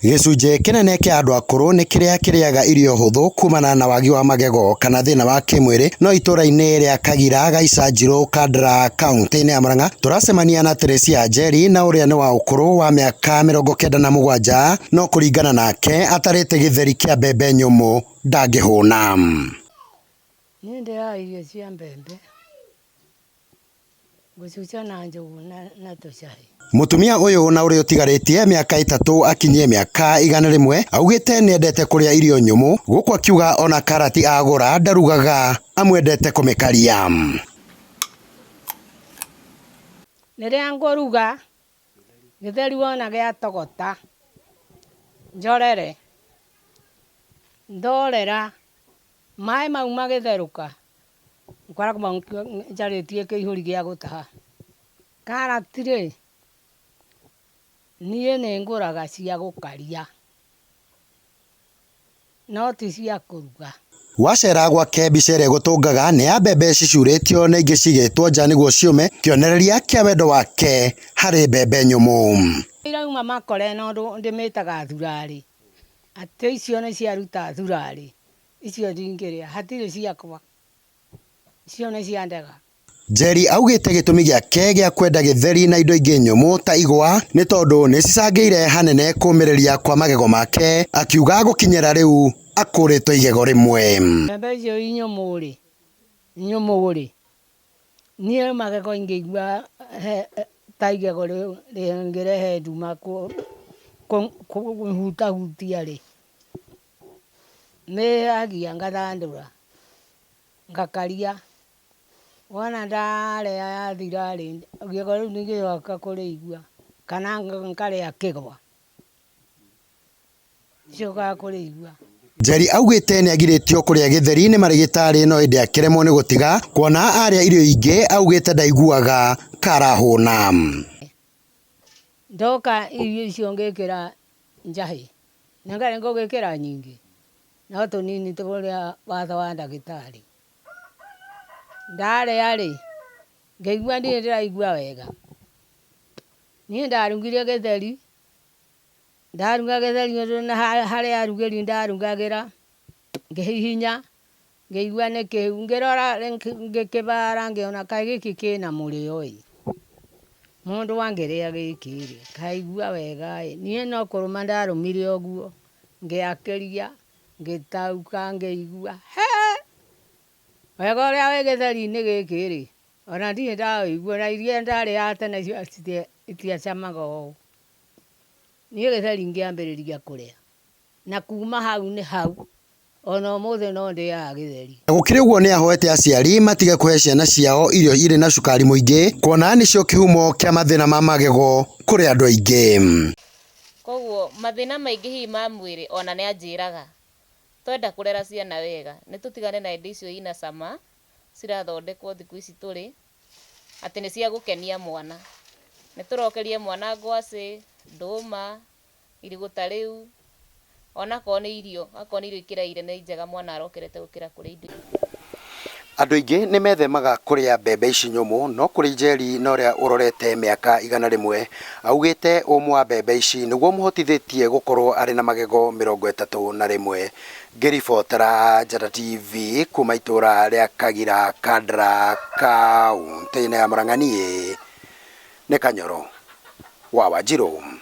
Gĩcunjĩ kĩnene kĩa andũ akũrũ nĩ kĩrĩa kĩrĩaga irio hũthũ kumana na wagi wa magego kana thĩna wa kĩmwĩrĩ no itũra-inĩ rĩa Kagira Gaicanjirũ Kandara kaunti-inĩ ya Murang'a tũracemania na Teresia Njeri na ũrĩa nĩ wa ũkũrũ wa mĩaka 97 no kũringana nake atarĩte gĩtheri kĩa mbembe nyũmũ ndangĩhũna. Niĩ ndĩaga irio cia mbembe. Ngũcuca na njũgũ na tũcai. Mũtumia ũyũ na ũrĩa ũtigarĩtie mĩaka 3 akinyie mĩaka 100 augĩte nĩendete kũrĩa irio nyũmũ gũkũ akiuga ona karati agũra ndarugaga amwendete kũmĩkaria. Rĩrĩa ngũruga gĩtheri wona gĩatogota njorere, ndorera maĩ mau magĩtherũka ngoragwo njarĩtie kĩihũri gĩa gũtaha. Karati rĩ, niĩ nĩ ngũraga cia gũkaria, no ti cia kũruga. Wacera gwake mbica ĩrĩa ĩgũtũngaga nĩ ya mbembe cicurĩtio na ingĩ cigĩtwo nja nĩguo ciũme, kĩonereria kĩa wendo wake harĩ mbembe nyũmũ. Irauma makore na ũndũ ndĩmĩtaga thurarĩ, atĩ icio nĩ ciaruta thurarĩ, icio ndingĩrĩa, hatirĩ ciakwa. Icio nĩ cia ndega. Njeri augĩte gĩtũmi gĩake gĩa kwenda gĩtheri na indo ingĩ nyũmũ ta igwa nĩ tondũ nĩcicangĩire hanene kũmĩrĩria kwa magego make, akiuga gũkinyĩra rĩu akũrĩtwo igego rĩmwe. Mbembe icio nyũmũ-rĩ, nyũmũ-rĩ, niĩ magego ingĩigua ta igego rĩngĩrehe nduma kũhutahutia-rĩ, nĩhagia ngathandũra. Ngakaria, wona ndarĩa yathira-rĩ, gĩko rĩu ndingĩcoka kũrĩigua, kana ngarĩa kĩgwa, ndicokaga kũrĩigua. Njeri augĩte nĩagirĩtio kũrĩa gĩtheri nĩ marĩgĩtarĩ no ĩndĩ akĩremwo nĩ gũtiga kuona arĩa irio ingĩ augĩte ndaiguaga karahũna. Ndoka irio icio ngĩkĩra njahĩ, na ngarĩ ngũgĩkĩra nyingĩ. No tũnini tũrĩa watho wa ndagĩtarĩ. Ndarĩa-rĩ, ngĩigua ndirĩ ndĩraigua wega. Niĩ ndarugire gĩtheri, ndaruga gĩtheri ũndũ na harĩ arugĩri ndarugagĩra, ngĩhihinya, ngĩigua nĩ kĩhu, ngĩrora ngĩkĩbara ngĩona kaĩ gĩkĩ kĩna mũrĩo-ĩ, mũndũ angĩrĩa gĩkĩ-rĩ, kaigua wega-ĩ, niĩ no kũrũma ndarũmire ũguo. Ngĩakĩria, ngĩtaũka ngĩigua, he! Wega ũrĩa wĩ gĩtheri-inĩ gĩkĩ-rĩ, ona ndirĩ ndaũigua, na iria ndarĩaga tene itiacamaga ũũ. Niĩ gĩtheri ngĩambĩrĩria kũrĩa, na kuma hau nĩ hau, ona ũmũthĩ no ndĩaga gĩtheri. Gũkĩrĩ ũguo nĩ ahoete aciari matige kũhe ciana ciao irio irĩ na cukari mũingĩ kuona nĩcio kĩhumo kĩa mathĩna ma magego kũrĩ andũ aingĩ. Koguo mathĩna maingĩ hihi ma mwĩrĩ ona nĩ anjĩraga twenda kũrera ciana wega nĩ tũtigane na indo icio ina cama cirathondekwo thikũ ici tũrĩ, atĩ nĩ cia gũkenia mwana. Nĩ tũrokerie mwana ngwacĩ, ndũma, irigũ ta rĩu, onakorwo nĩ irio, akorwo nĩ irio ikĩraire nĩ njega mwana arokerete gũkĩra kũrĩa indo. Andũ aingĩ nĩ methemaga kũrĩa mbembe ici nyũmũ, no kũrĩ Njeri na ũrĩa ũrorete mĩaka 100, augĩte ũmũ wa mbembe ici nĩguo ũmũhotithĩtie gũkorwo arĩ na magego 31. Ngĩribotera Njata TV kuma itũra rĩa Kagira, Kandara, kaũntĩ-inĩ ya Murang'a, niĩ nĩ Kanyoro wa Wanjirũ.